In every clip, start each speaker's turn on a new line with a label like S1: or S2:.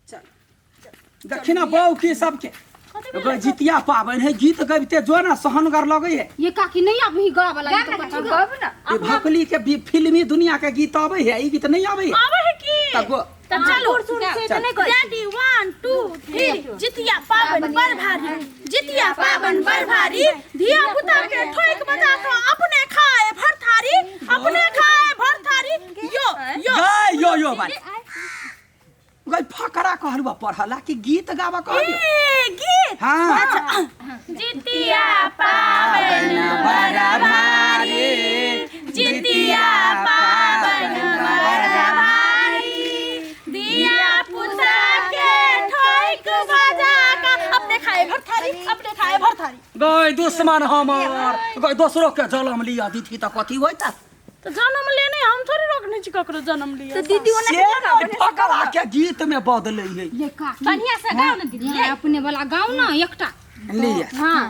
S1: चल देखी ना बहू की सबके एगो जितिया पाबनि है गीत गबिते जो ना सोहनगर लगै है।
S2: ये काकी नहीं आबही गावे वाला गीत कथी
S3: गाब ना।
S1: ई भकली के भी फिल्मी दुनिया के गीत आबै है, ई गीत नहीं आबै है।
S4: आबै है की?
S1: तब गो
S4: तब चलो।
S3: सुन से
S1: चल।
S3: नहीं करै।
S4: रेडी 1 2 3। जितिया पावन बड़ भारी, जितिया पावन बड़ भारी, धिया पुता के ठोक बजा के अपने खाए भर थारी, अपने खाए भर थारी। यो यो
S1: गै यो यो बाली गै फकरा कहलुआ पढ़ला कि गीत गावा कहलियो?
S4: ए गीत।
S1: हाँ।
S4: जितिया पावन बड़ भारी, जितिया पावन बड़ भारी, धिया पुता के ठोक बजा के अपने खाए भर थारी, अपने खाए भर थारी।
S1: गै दुश्मन हमर, गै दोसरो के जलम लिया दीथी तऽ कथी होइता?
S4: तो जन्म लेने हम थोड़ी रोकने छी ककरो जन्म लिया।
S3: तो दीदी ओना
S1: से नहि फकरा के गीत में बदलै है।
S2: ये काकी
S3: बढ़िया से गाओ ना दीदी।
S2: ये अपने वाला गाओ ना एकटा।
S1: लिया।
S2: हाँ।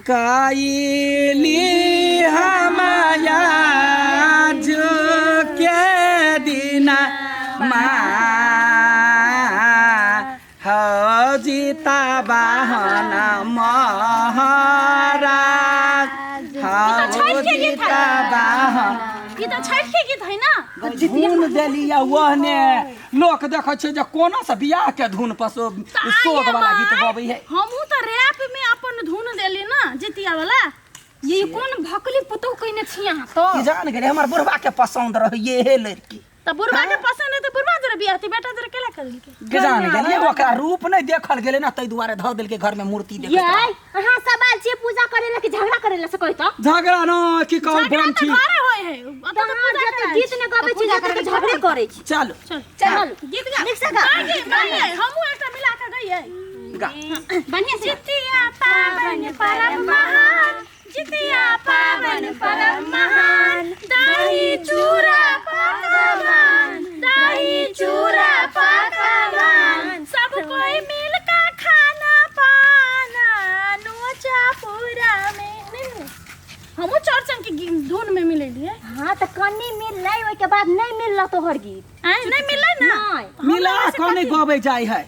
S1: काइली हमाया जो के दिना मा हौ जीता बाहन महाराज, हौ जीता बाहन।
S4: ई त छठ के गीत है ना?
S1: धुन देलिया ओहने लोक देखै छै जे कोना से बियाह के धुन पर शोक वाला गीत गबै है।
S4: हमहू त रैप में अपन धुन देली ना जितिया वाला।
S2: ये कोन भकली पुतोह कइने छी अहाँ तो?
S1: की जान गेलै हमर बुढ़वा के पसंद रहै ये लड़की।
S4: त बुढ़वा के पसंद है त बुढ़वा जरे बियाह थी, बेटा जरे केला कर देलकै?
S1: के जान गेलियै ओकरा रूप नहि देखल गेलै ना, ताहि दुआरे धऽ देलकै घर में मूर्ति देखैत
S3: ये
S1: रहै।
S3: अहाँ सब आयल छियै पूजा करे ला कि झगड़ा करे ला से कहि त?
S1: झगड़ा न की कहू
S4: झगड़ा
S1: बम
S4: त
S1: छी।
S4: घरे होय है, ओतऽ त
S3: अहाँ
S4: पूजा
S3: जते
S4: कराय
S3: गीत ने गबै छी जते झगड़े करै छी।
S1: चलू
S4: चल
S3: चल
S4: गीत गा।
S3: नीक से गा।
S4: गाइए गाइए, हमहू एकटा मिला के गाइए।
S1: गा।
S2: बढ़िया से।
S4: जितिया पावन परम महान, जितिया पावन परम महान, दही चूड़ा पकवान, दही चूड़ा पकवान, सब कोई मिल का खाना पाना नोचा पूरा में। हमहू चौरचन के धुन में मिलेलिए।
S3: हाँ त कनी मिललै ओहिके बाद नहीं मिलल तोहर गीत।
S4: आँय, नहीं मिललै ना?
S3: नहीं।
S1: मिला कने गबै जाइ है।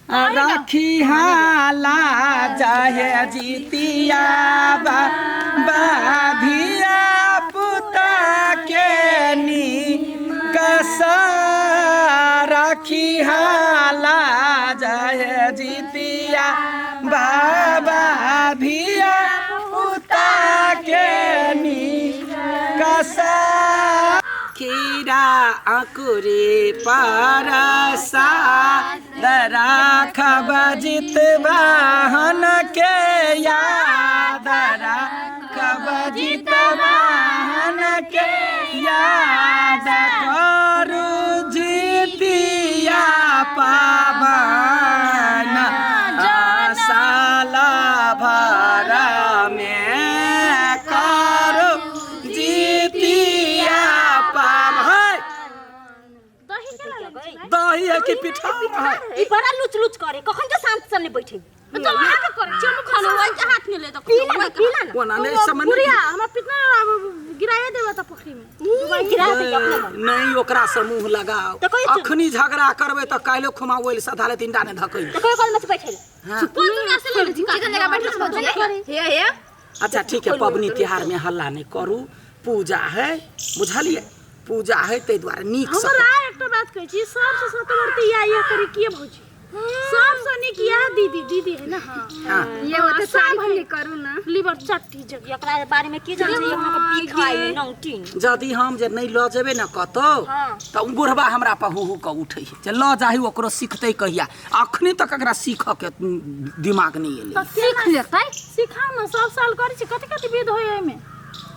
S1: राखी हाला चाहे जितिया बा बाधिया पुता के नी कसा, राखी हाला चाहे जितिया बाबा धिया पुता के नी कसा। खीरा अंकुरी परसा राखब जितवाहन के याद, राखब जितवाहन के याद, करू जितिया पावन साल भर में, करू जितिया पावन।
S4: दही केना लगै छै?
S1: दही है कि पिठार है?
S3: ई बड़ा लुच लुच करे, कखन के शांत से नहीं बैठे।
S4: तो अहाँ के करै छी, हम खाना ओहि के हाथ में ले दो।
S3: पीला ना, पीला ना।
S1: ओना नहीं समझ।
S4: बुढ़िया हमरा पितना गिराए देबा त पोखरी में।
S3: ई गिरा दे अपने मन।
S1: नहीं ओकरा से मुंह लगाओ।
S3: तऽ कहै छी।
S1: अखनी झगड़ा करबै तऽ काल्हि खुमा ओइल सधाले तीनटा ने धकै।
S3: तो कोई कल में से बैठे ला।
S1: हाँ।
S2: कोन दुनिया से लेने छी?
S3: चिकन जगह बैठल छी।
S2: हे हे।
S1: अच्छा ठीक है, पबनी तिहार में हल्ला नहीं करू, पूजा है बुझलियै, पूजा है ताहि दुआरे नीक से।
S4: हमरा एकटा बात कहै छी, सबसँ सतवर्ती या ये करी किए भौजी, सबसँ नीक इएह दीदी दीदी है ना। हाँ
S1: हाँ।
S2: ये होते
S4: सब
S2: सारी
S4: है।
S2: करू ना
S4: लीवर चट्टी जगह।
S3: एकरा बारे में की जान छी, अपना के पी खाई नौटीन।
S1: यदि हम जे नहि लऽ जेबै ने कतौ
S3: हाँ।
S1: तऽ ओ बुढ़बा हमरा पर हु हु कऽ उठै है जे लऽ जाही ओकरो सिखतै कहिया, अखनी तक एकरा सीखऽ के दिमाग नहि एलै।
S4: तऽ
S2: सीख लेतै।
S4: सिखाउ ने, सब साल करै छी, कथी कथी विध होय एहिमे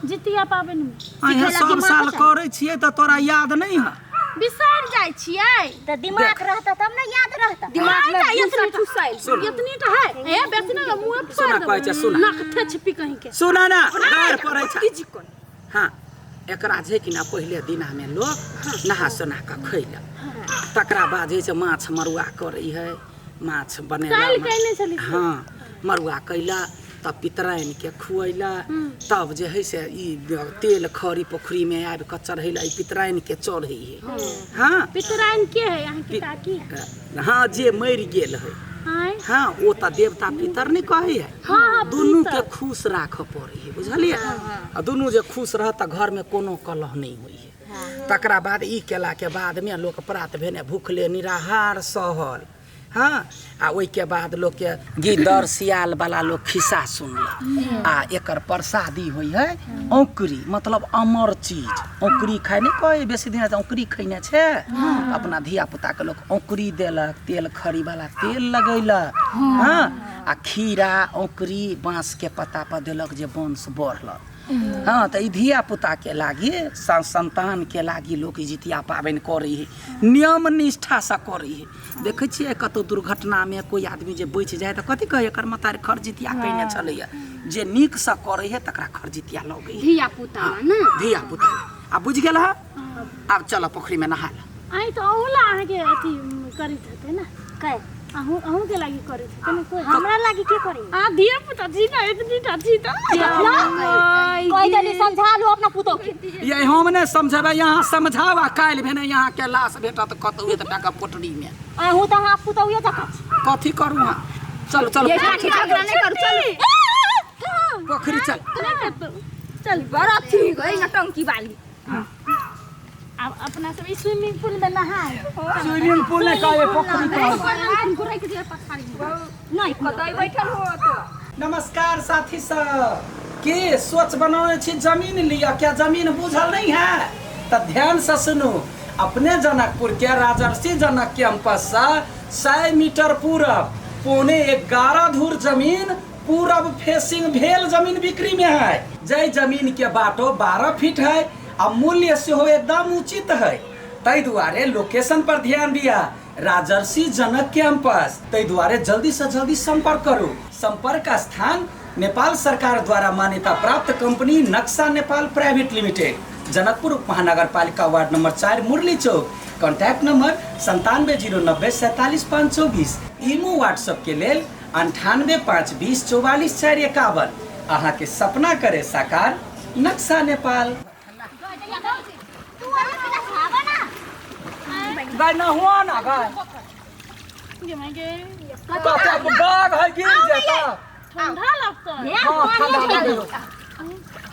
S4: जितिया पाबनि में?
S1: अहाँ सब साल करै छियै तऽ तोरा याद नहि है?
S4: बिसरि जाइ छियै।
S3: त दिमाग रहता तब ना याद रहता।
S2: दिमाग में
S4: नहीं,
S2: घुसल ठुसल।
S1: सुन।
S4: इतनी टा है ए बेसी ना मुंह पर
S1: सुना कहै छै, सुना।
S4: नक थे छिपी कहीं के।
S1: सुना ना गार पड़ै छै। हाँ एकरा जे कि ना पहिले दिना में लोग नहा सोना कऽ खैलक, तकरा बाद जे छै माछ मरुआ करै है, माछ
S4: काल्हि
S1: बनेलक।
S4: कयने छली।
S1: हाँ मरुआ कैला, तब पितराइन के खुएला, तब जे है से ई तेल खरी पोखरी में आबि कऽ चढ़ैला, ई पितराइन के चढ़ै है। हाँ,
S4: पितराइन के है अहाँ के काकी?
S1: हाँ, जे मरि गेल है।
S4: आँय?
S1: हाँ, ओ तऽ देवता पितर नहि कहै है।
S4: हाँ,
S1: दुनू के खुश राखऽ पड़ै है, बुझलियै? आ दुनू जे खुश रहत तऽ घरमे कोनो कलह नहि होइ है। तकरा बाद ई केलाके बादमे लोक प्रात भेने भूखले निराहार सहल। हाँ, आ ओहिके बाद लोकके गिदर सियाल वाला लोक खिस्सा सुनलक। आ एकर प्रसादी होइ है औकरी, मतलब अमर चीज। औकरी खाइ नहि कहै बेसी दिन औकरी खैने छै, अपना धिया पुताके लोक औकरी देलक, तेल खरी वाला तेल लगैलक। हाँ, आ खीरा औकरी बाँसके पत्ता पर देलक जे वंश बढ़लक। हाँ, तऽ ई धिया पुताके लागी, संतानके लागी लोक ई जितिया पाबनि करै है, नियम निष्ठासँ करै है। देखै छियै कतौ दुर्घटनामे कोइ आदमी जे बचि जाय तऽ कथी कहै, एकर मतारी खरजितिया कयने छलैया। जे नीकसँ करै है तकरा खरजितिया लगै है,
S2: धिया पुता ने,
S1: धिया पुता। आ बुझि गेल हँ? आब चल पोखरिमे नहा ले।
S4: आइ तऽ अहूँ ला अहाँके अथी करैत हेतै ने?
S3: कै?
S4: अहूँ अहूँके लागि करैत हेतै ने कोइ?
S3: हमरा लागि के करी?
S4: अहाँ धिया पुता छी ने, एतनीटा छी तऽ।
S3: कहि देली, समझा लू अपना पुतोह के।
S1: ये हम नहि समझेबै, यहाँ समझाउ आ काल्हि भेने यहाँ के लाश भेटत कतौ एतटा के पोटरीमे।
S3: अहूँ तऽ अहाँ पुतोहिए जकाँ छी।
S1: कथी करू? अहाँ चलू, चलू।
S2: ये काकी, झगड़ा नहि करू, चलू।
S1: पोखरी चल।
S4: चल।
S2: बड़ा ठीक है नटंकी वाली।
S4: आब अपना सब ई स्विमिंग पूल में नहाय।
S1: स्विमिंग पूल नहि कहै, पोखरी कहै।
S3: नहीं।
S2: कतई बैठल हो तो?
S1: नमस्कार साथी सब। के सोच बनौने छी जमीन लिअ? क्या जमीन बुझल नहीं है? तऽ ध्यान से सुनू। अपने जनकपुर के राजर्षि जनक कैंपस से 100 मीटर पूरब 10.75 धूर जमीन, पूरब फेसिंग भेल जमीन बिक्री में है। जै जमीन के बाटो 12 फीट है आ मूल्य सेहो एकदम उचित है। ताहि दुआरे लोकेशन पर ध्यान दिया, राजर्षि जनक कैंपस। ताहि दुआरे जल्दी से जल्दी संपर्क करू। संपर्क स्थान नेपाल सरकार द्वारा मान्यता प्राप्त कंपनी नक्शा नेपाल प्राइवेट लिमिटेड, जनकपुर उप महानगरपालिका, ward number 4, Murali Chowk. Contact number 9709047524। Imo WhatsApp के लेल 9852044451। अहाँ के सपना करे साकार नक्शा नेपाल। गाय ना हुआ ना गाय।
S4: गे माय गे।
S1: कते बाघ है, गिर जेता।
S4: ठंडा लगतै।
S1: हाँ, ठंडा लगै।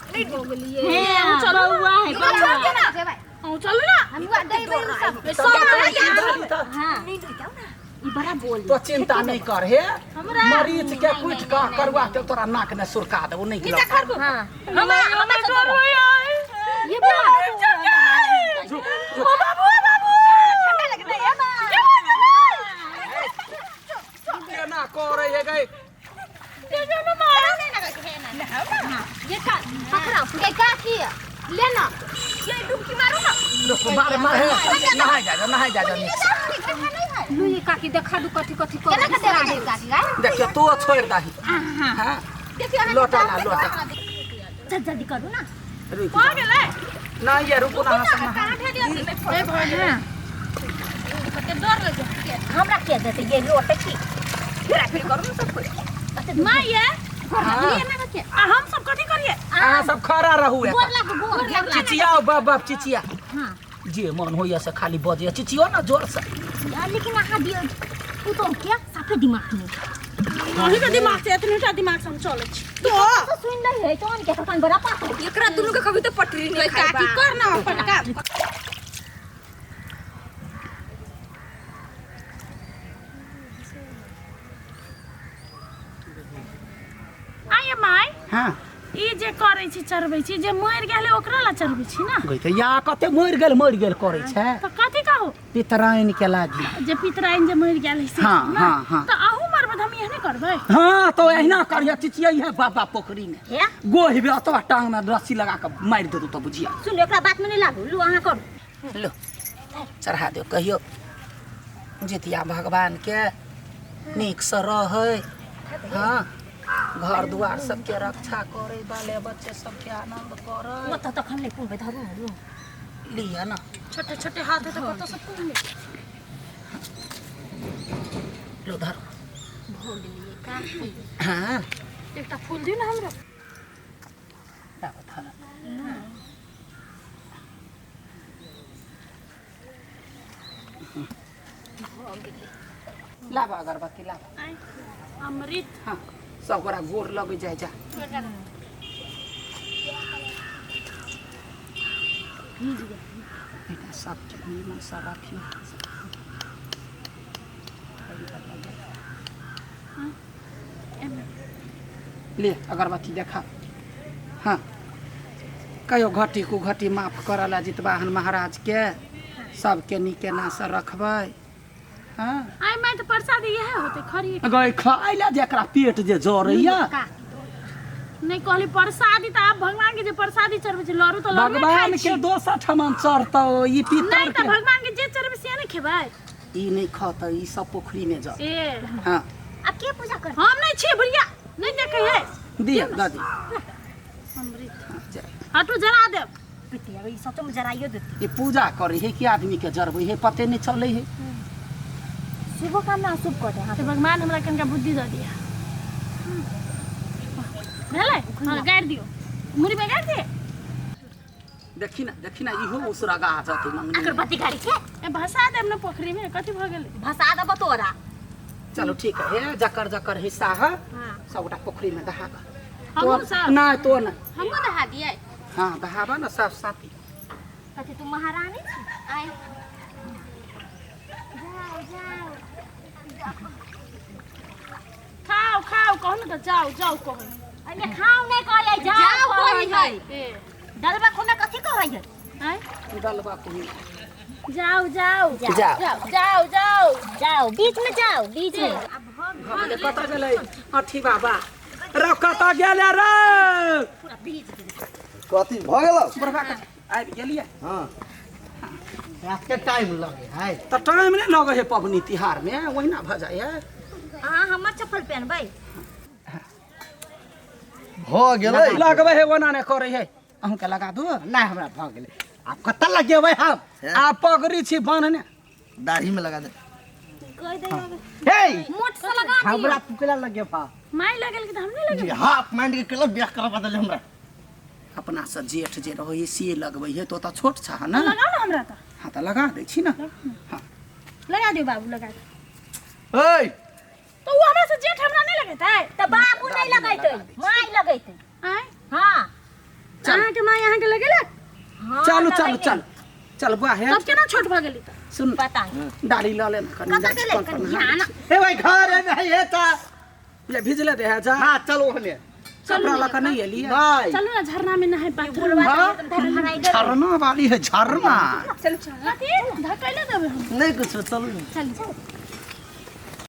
S4: हे, अहूँ चलू।
S3: बौआ है, बौआ।
S4: अहूँ चलू ना।
S3: ई बड़ा बोल।
S1: तो चिंता नहीं कर हे, मरीच के कुट के करुआ तेल तोरा नाक में सुरका देबो, नहीं लगतौ।
S3: हाँ।
S4: हमरा हमरा डर होय।
S3: ये बड़ा।
S1: झुक।
S4: ओ बाबू, ओ बाबू,
S3: ठंडा लगतै ये माँ।
S1: केना करे हे गई?
S3: ये का पकड़ाओ ये काकी, ले ना।
S2: ये डुबकी मारू ना।
S1: रुको, मारे मारे, नहाय जा जा, नहाय जा जा नीक से।
S2: लू ये काकी, देखा दू कथी कथी
S3: केना
S2: कर।
S3: के देबै काकी गाय?
S1: देखियो, तू छोड़ दही। हाँ, लोटा ला, लोटा।
S3: चल, जल्दी करू ना।
S1: रुक।
S4: हो गेलै।
S1: ना ये, रुको ना, अहाँ सब नहा।
S2: कते डर लगे।
S3: हमरा के देते ये लोटे छी?
S2: फेरा फेरी करू ना सब कोई।
S4: माँ ये
S1: हाँ।
S4: आ हम सब कथी करिए?
S1: अहाँ सब खड़ा रहू एतऽ।
S3: गोर लागू, गोर लागू।
S1: चिचियाओ बाप बाप, चिचिया।
S3: हाँ।
S1: जे मन होइया से खाली बजे, चिचियो ना जोर से।
S3: लेकिन अहाँ दियो पुतोह के साफे दिमाग में।
S4: अहीं के दिमाग से, एतनीटा दिमाग से हम चलै छी।
S3: तो सुन लै है तोन के तखन बड़ा पाप।
S2: एकरा दुनू के कभी तो पटरी नहीं खाई।
S4: काकी, कर ना अपन काम। आये माय।
S1: हाँ।
S4: ई जे करै छी, चढ़बै छी, जे मरि गेल है ओकरा ला चढ़बै छी ना?
S1: गई तऽ या कते मरि गेल मरि गेल करै छै।
S4: तऽ कथी कहू?
S1: पितराइन के लागी।
S4: जे पितराइन जे मरि गेल है से?
S1: हाँ।
S4: ना?
S1: हाँ।
S4: तऽ अहूँ मरबै तऽ हम एहने करबै।
S1: हाँ, तो एहिना करिया, चिचियै है बाबा पोखरी में।
S3: हे।
S1: गोहिबे अतवा टांग में रस्सी लगा के मारि देतौ तऽ बुझिया।
S3: सुन, एकरा बात में नहीं लागू, लू अहाँ करू।
S1: लो, चढ़ा दियौ। कहियो जितिया भगवान के नीकसँ रहै, हाँ, घर दुआर सबके रक्षा करै, बाले बच्चे सबके आनंद करै।
S3: ओतऽ तखन नहि पुरबै, धरू ने, लू।
S1: लिअ ना।
S4: छोटे छोटे हाथ है तऽ कतऽ से पुरबै?
S1: लो, धरो।
S3: भऽ गेलियै काकी।
S1: हाँ।
S4: एकटा फूल दियौ ने हमरा।
S1: लाबऽ थारा। लाबऽ अगरबत्ती लाबऽ।
S4: अमृत।
S1: हाँ, सब गोरा गोर लगे जाय जा। बेटा सबके नीमन से रखियो। ले अगरबत्ती देखा। हाँ, कहियो घटी कु घटी माफ करऽ ला जितवाहन महाराज के, सबके नीके ना से रखबै। हाँ,
S4: आइ माय तऽ प्रसाद इएह होतै खरी।
S1: गई खाइ ला जेकरा पेट जे जरैया।
S4: नहि कहली प्रसादी तऽ आब भगवान के जे प्रसादी चढ़बै छै लड़ू तऽ लड़ुए खाइ
S1: भगवान
S4: छी।
S1: के दोसर ठमन चढ़तौ ई पितर
S4: नहि तऽ
S1: के।
S4: भगवान के जे चढ़बै से नहि खेबै।
S1: ई नहि खतै, ई सब पोखरी में जत।
S4: ए
S1: हाँ,
S3: आब के पूजा कर?
S4: हम नहि छी बुढ़िया, नहि देखै है।
S1: दिअ दादी।
S4: अमृत।
S1: हाँ, जाय।
S4: हटू जरा देब।
S3: पितिया ई सचो में जराइयो देती।
S1: ई पूजा करे है कि आदमी के जरबै है पते नहीं चले है।
S3: शुभ काम ना अशुभ कर दे। हाँ,
S4: तऽ भगवान हमरा कनिका बुद्धि दऽ दिया। भेलै? हाँ, गाड़ि दियौ मुड़ी में, गाड़ि दियै।
S1: देखी ना, देखी ना, इहो उसरगा जतै मंगनी में।
S3: अगरबत्ती गाड़ी के
S4: ए भसा देब ने पोखरी में, कथी भऽ गेलै?
S3: भसा देबो तोरा।
S1: चलो ठीक है, जकर जकर हिस्सा है
S3: हाँ,
S1: सबटा पोखरी में दहा कऽ।
S4: हमहूँ सब?
S1: नहीं तो नहीं।
S2: हमहूँ दहा दियै।
S1: हाँ, दहाबा ना सब साथी।
S3: कथी तू महारानी छी? आय जाओ जाओ।
S4: खाओ खाओ कहू ने तऽ जाओ जाओ कहू।
S3: अरे खाओ नहीं कहै, जाओ कहै है।
S4: ए
S3: डलबा खोना कथी कहै है?
S4: आँय,
S1: डलबा कोही।
S4: जाओ जाओ।
S1: जाओ।
S4: जाओ जाओ
S3: जाओ बीच में, जाओ बीच में।
S1: कतऽ गेलै अथी बाबा रे, कतऽ गेलै रे?
S3: पूरा भीज गेलै।
S5: कथी भऽ गेल?
S1: बुढ़बा के आबि गेलियै।
S5: हाँ, एते टाइम लगे है?
S1: तऽ टाइम नहि लगै है पबनी तिहार में, ओहिना भऽ जाइ है।
S3: अहाँ हमर चप्पल पहनबै?
S5: भऽ गेलै।
S1: लगबै है, ओना नहि करै है। अहूँके लगा दू?
S6: नहि, हमरा भऽ गेलै। आब कतऽ लगेबै हम?
S1: आ पगड़ी छी बान्हने।
S5: दाढ़ी में लगा दे।
S6: हे,
S3: मोट से लगा दियौ।
S6: हमरा तू केला लगेबा?
S4: माय लगल कि तऽ हम नहि लगेबै?
S5: जी हाफ माइंड के केला बियाह करबा देले हमरा।
S1: अपना से जेठ जे रहै है से लगबै है, तो तऽ छोट छह ने।
S4: लगाउ ने हमरा तऽ।
S1: हाँ, तऽ लगा दै छी ने। हाँ,
S4: लगा दियौ बाबू, लगा दियौ।
S5: ओइ,
S4: तऽ ओ हमरा से जेठ, हमरा नहि लगेतै?
S3: तऽ बाबू नहीं लगैतै, माय लगैतै।
S4: आँय?
S3: हाँ।
S4: अहाँके माय अहाँके लगेलक?
S3: हाँ,
S1: चलू चलू।
S3: लगैतै।
S1: चल चल बुआ हे।
S4: तब केना छोट भऽ गेली तऽ?
S1: सुन,
S3: पता नहीं
S1: दाढ़ी लऽ ले ने कनि।
S3: कतऽ
S1: जाइ छी
S3: गेलै?
S1: कल पर
S3: कनि
S1: नहा
S3: ध्यान।
S1: लै छी।
S6: हे भाई, घर में है ये तऽ।
S1: ले भिजले दे है जा।
S6: हाँ, चलो हने।
S1: कपड़ा लऽ कऽ नहि एलियै?
S6: नहीं।
S4: चलू ने झरना में नहाय, बाथरूम।
S1: हाँ?
S3: धरधराइ गेलै।
S1: झरना वाली है झरना।
S4: कथी धकैले देबै हम?
S5: नहीं कुछ, चलू।
S4: चलू।